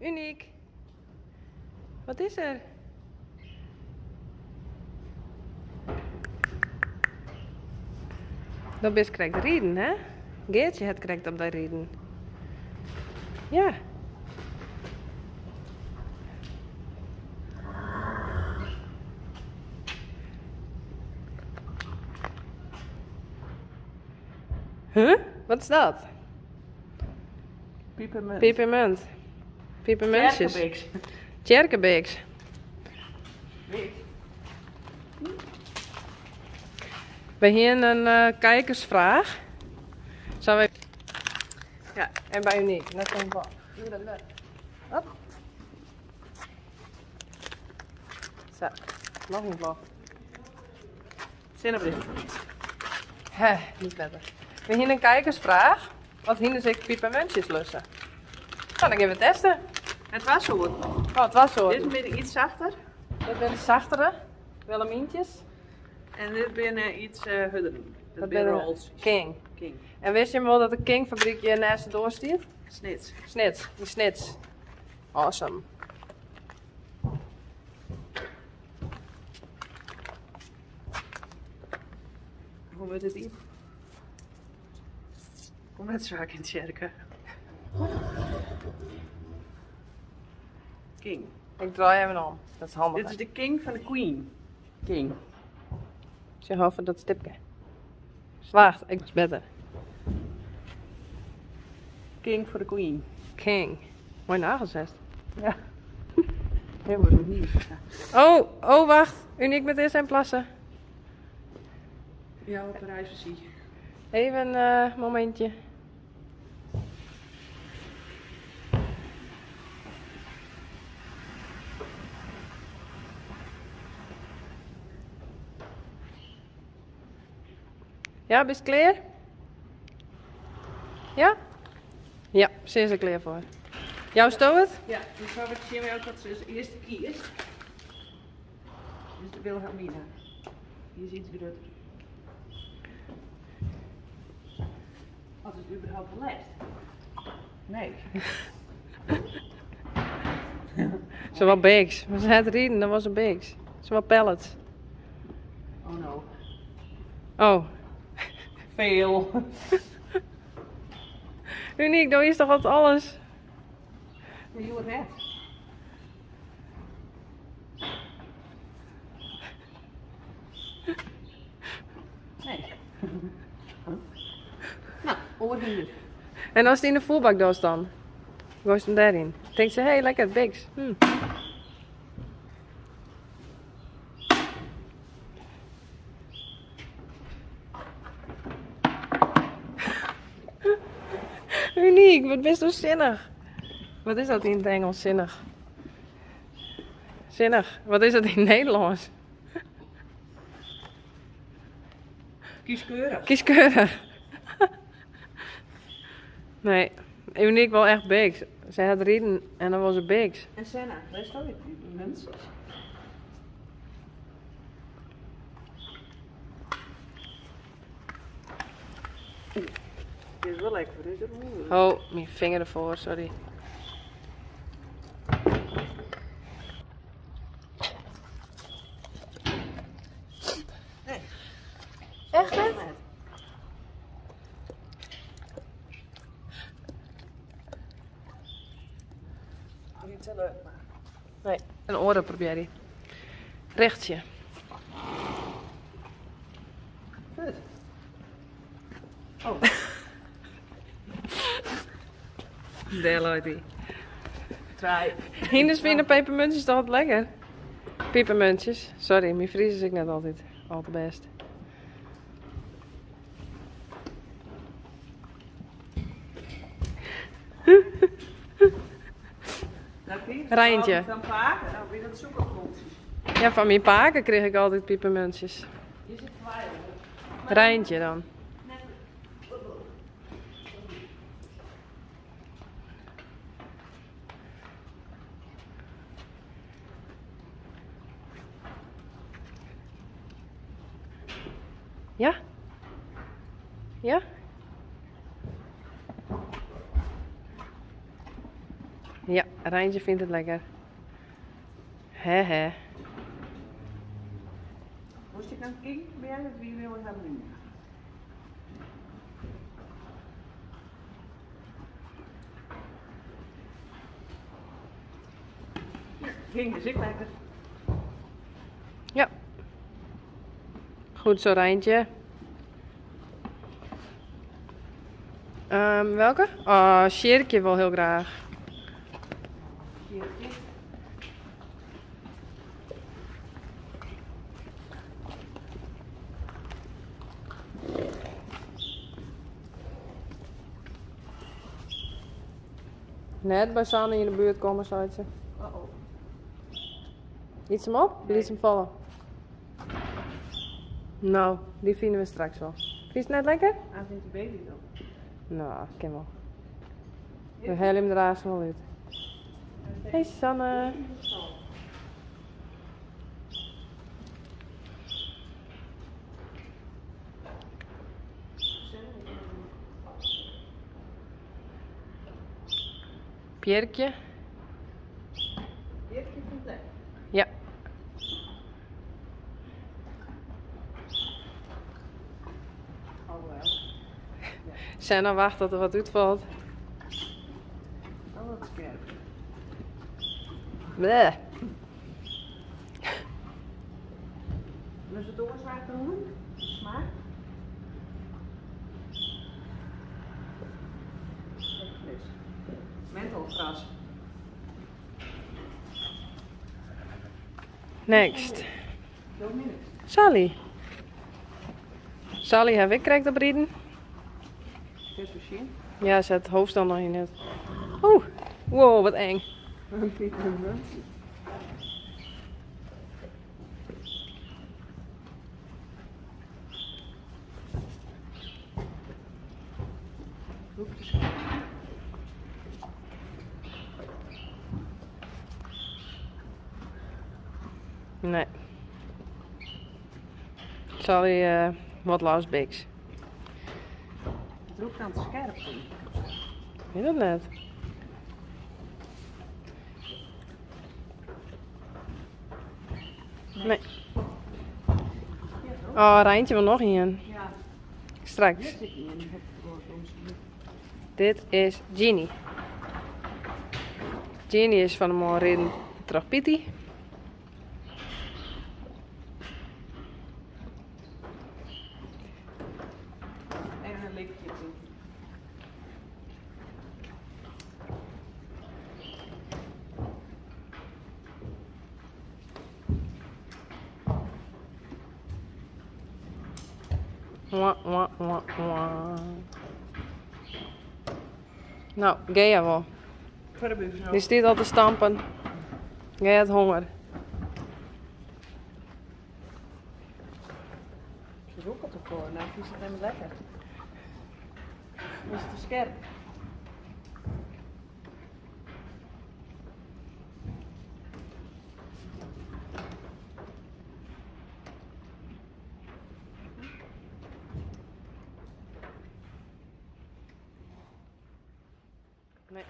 Uniek. Wat is der? Do bist krekt riden, hè? Geartsje hat krekt op dy riden. Ja. Huh? Wat is dat? Pipermunt. Pipermunt. Pipermuntjes. Tjerkebiks. Tjerkebiks. We hienen in eh, kijkersvraag. Zullen we... Ja, en bij Uniek. Net zo'n bal. Hop. Zo, nog een vlog. Sinnebril. Hè, niet beter. We hienen een kijkersvraag. Wat hienen ze pipermuntjes lussen? Nou, dan gaan we testen. Het was zo. Oh, het was zo. Dit is een beetje iets zachter. Dat zijn de zachtere. Willemientjes. En dit binnen iets hudder. Dat, Dat binnen binnen rolls. King. King. En wist je wel dat de King-fabriek hier naast de door staat? Snits. Snits. Die snits. Awesome. Hoe wordt het hier? Kom net zo vaak in het kerken. King. Ik draai even om. Dat is handig. Dit is de king van de queen. King. Zeg over dat stipje. Slaagt. Ik is beter. King voor de queen. King. Mooi nagels, hè? Ja. Helemaal nieuw. Oh, oh, wacht. Uniek met eerst en plassen. Ja, op privacy. Even een momentje. Ja, bist klaar? Ja? Ja, ze is er klaar voor. Jouw stoot? Ja, dus zal ik zien welke dat ze als eerste kiest. Dit is de Wilhelmina. Die is iets groter. Als het überhaupt belest. Nee. Ze was bigs. Maar ze had rieden, dat was een bigs. Ze was pallets. Oh no. Oh. Veel. Uniek, nou is toch wat alles? Je wordt net. Nee. Nou, oor hier. En als die in de voerbak doos dan? Gooi ze hem daarin. Denkt ze, hé, hey, lekker, bigs. Uniek, wat best wel zinnig. Wat is dat in het Engels, zinnig? Zinnig. Wat is dat in het Nederlands? Kieskeurig. Kieskeurig. Nee, Uniek wel echt bigs. Zij had rieden en dan was ze bigs. En Senna, waar is dat weer? Muntjes. Dit is wel lekker, dit is het Oh, mijn vinger ervoor, sorry. Nee. Echt niet? Niet zo leuk, maar. Nee, een oren probeer je. Rechtje. Goed. Oh. Daar loopt hij. Try. Hinders vinden pepermuntjes toch altijd lekker? Pepermuntjes. Sorry, mijn Fries is ik net altijd al te best. Rijntje. Dan vaak en dan weer dat zoekerklontjes. Ja, van mijn paken kreeg ik altijd pepermuntjes. Je zit kwijt. Rijntje dan. Ja? Ja? Ja, Reintje fynt it lekker. Hè hè. Moast ik dan kijken bij het wie Wilhelmina? Ja, ging dus ik lekker. Ja. Goed zo, Reintje. Welke? Oh, Sjerkje wil heel graag. Sjerkje. Net bij Sanne in de buurt komen, zei ze. Uh-oh. Liet ze hem op? Nee. Liet ze hem vallen? Nou, die vinden we straks wel. Vind je het net lekker? Hij vindt de baby wel. Nou, ik ken wel. We halen hem er haast wel uit. Hey Sanne. Pierkje. Pierkje vindt het lekker. Ja. Alhoewel. Senna wacht tot er wat uitvalt. Oh, wat scherp. Bleh. En is het oorzaak doen? Smaak? Lekker fris. Mentholgras. Next. Sally. Sally heb ik krijgt op rieden. Ja, zet het hoofd dan nog in het. Oeh, wow, wat eng. Nee. Sally, wat last bigs. Het roept aan het scherp. Weet dat net. Nee. Oh, Reintje wil nog in. Ja. Straks. Dit is Ginny. Ginny is van de morgen terug Pietie. Even een likje doen. Wah, wah, wah, wah. Nou, Gea wel. Voor de buurvrouw. Die staat al te stampen. Gea had honger. Ze roept het ervoor, nou vies het helemaal lekker. Is het te scherp? Nee.